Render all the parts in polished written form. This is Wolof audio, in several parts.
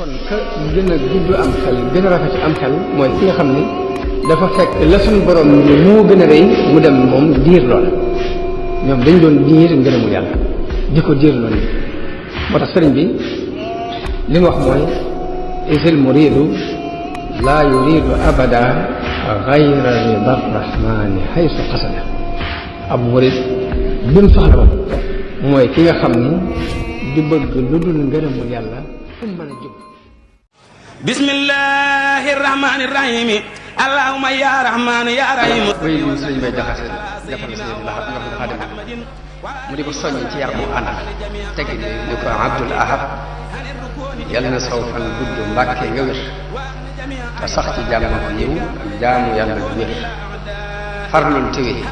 kon ka gën a gudd am xel gën a rafet am xel mooy ki nga xam ni dafa fekk la suñu borom ni moo gën a rëy mu dem moom diir lool ñoom dañ doon diir ngërëmul yàlla di ko diir lool moo tax sëriñ bi li mu wax mooy isil muridu laa yuridu abada gayra rida rahmani haysu qasada ab murid bi mu soxla woon mooy ki nga xam ni du bëgg lu dul ngërëmul yàlla fu mu mën a jóg. bismillahi rahmani rahim allahumma ya rahman ya rahim. wéy lu sëriñ bay jaxase defal sëriñ bi dafa dem mu di ko soññ ci yar bu ànd teg ni ko Abdul Ahad yàlla na saw fan gudd mbàkkee nga wér te sax ci jàmm ak yiw ak jaamu yàlla bu wér farlul téwee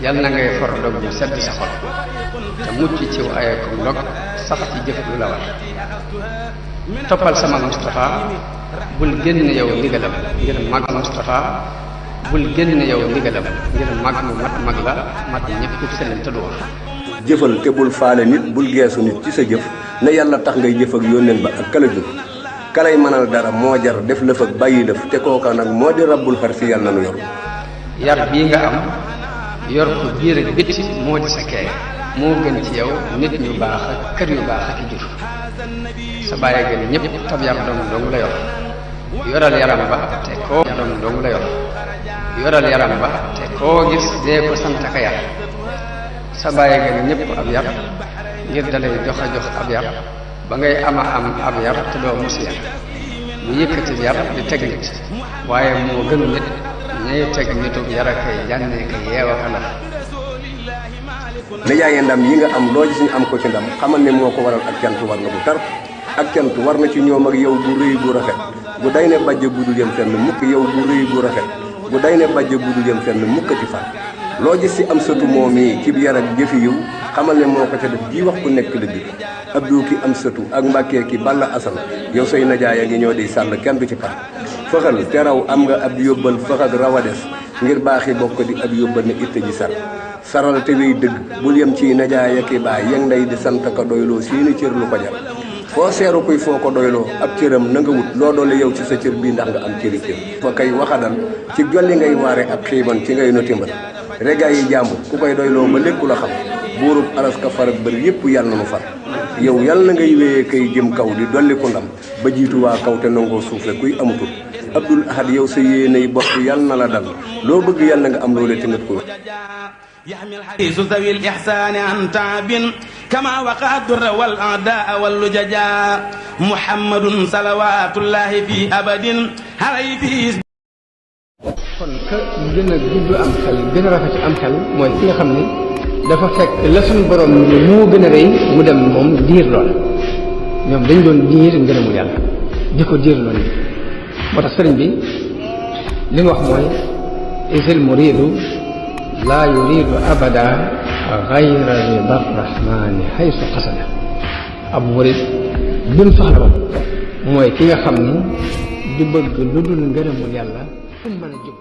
yàlla na ngay for dog bu sedd sa xol te mucc ciw ayakum dog sax ci jëf lu la war toppal sama Moustapha bul génn yow ndigalam ngir mag Moustapha bul génn yow ndigalam ngir mag mu mat mag la mat ñëpp ku seen te du wax jëfal te bul faale nit bul geesu nit ci sa jëf ne yàlla tax ngay jëf ak yónneen ba ak kala jëf kalay mënal dara moo jar def lëf ak bàyyi lëf te kooka nag moo di rabbul xar si yàlla nanu yor yar bii nga am yor ko biir ak bitti moo di sa kee moo gën ci yow nit ñu baax ak kër yu baax ak i jur sa bàyyi gën ñëpp tab yar dong la yor yoral yaram ba te koo dong la yor yoral yaram ba te koo gis dee ko sant ka yar sa bàyyi gën ñëpp ab yar ngir dalay jox ab yar ba ngay am ab yar te doo mos yar mu yëkkati yar di teg nit waaye moo gën nit ñay teg nitu yar a kay jànne kay yeewa ka laf nijaayee ndam yi nga am loo gis ñu am ko ci ndam xamal ne moo ko waral ak cant war na bu tar ak cant war na ci ñoom ak yow bu rëy bu rafet bu day ne bàjj bu du jëm fenn mukk yow bu rëy bu rafet bu day ne bàjj bu du jëm fenn mukkati fan loo gis ci am sëtu moom yi ci yar ak jëfi yiw xamal ne moo ko ca def ji wax ku nekk dëgg Abdou ki am sëtu ak Mbàkke ki Balla Asan yow say najaaya ngi ñoo di sàll kenn du ci pan fëxal te raw am nga ab yóbbal fëxal rawades ngir baaxi bokk di ab yóbbal ne itte ji sar saral te wéy dëgg bul yem ci najaaya ki baay yeng nday di sant ka doyloo seeni cër lu ko jar foo seeru kuy foo ko doyloo ab cëram na nga wut loo doole yow ci sa cër bii ndax nga am cëri cër fa kay waxadal ci jolli ngay waare ak xiiban ci ngay noti mbal regaay yi jàmbur ku koy doyloo ba lékku la xam buurub aras ka farak bër yépp yàlla na nu far yow yàlla na ngay wéyee kay jëm kaw di dolli ku ndam ba jiitu waa kaw te nangoo suufe kuy amutul Abdul Ahad yow sa yéenay bopp yàlla na la dal loo bëgg yàlla na nga am loole te ngat ko يحمل حديث ذوي الإحسان عن تعب كما وقع الضر والأعداء واللججا محمد صلوات الله في أبد عليه في kon ka gën a gudd am xel gën a rafet am xel mooy ki nga xam ni dafa fekk la suñu borom ni moo gën a rëy mu dem moom diir lool ñoom dañ doon diir ngërëmul yàlla di ko diir lool moo tax sëriñ bi li mu wax mooy isil muridu laa yuridu abada gayra rida rahmani haysu qasada ab murid bi mu soxla woon mooy ki nga xam ni du bëgg lu dul ngërëmul yàlla fu mu mën a jóg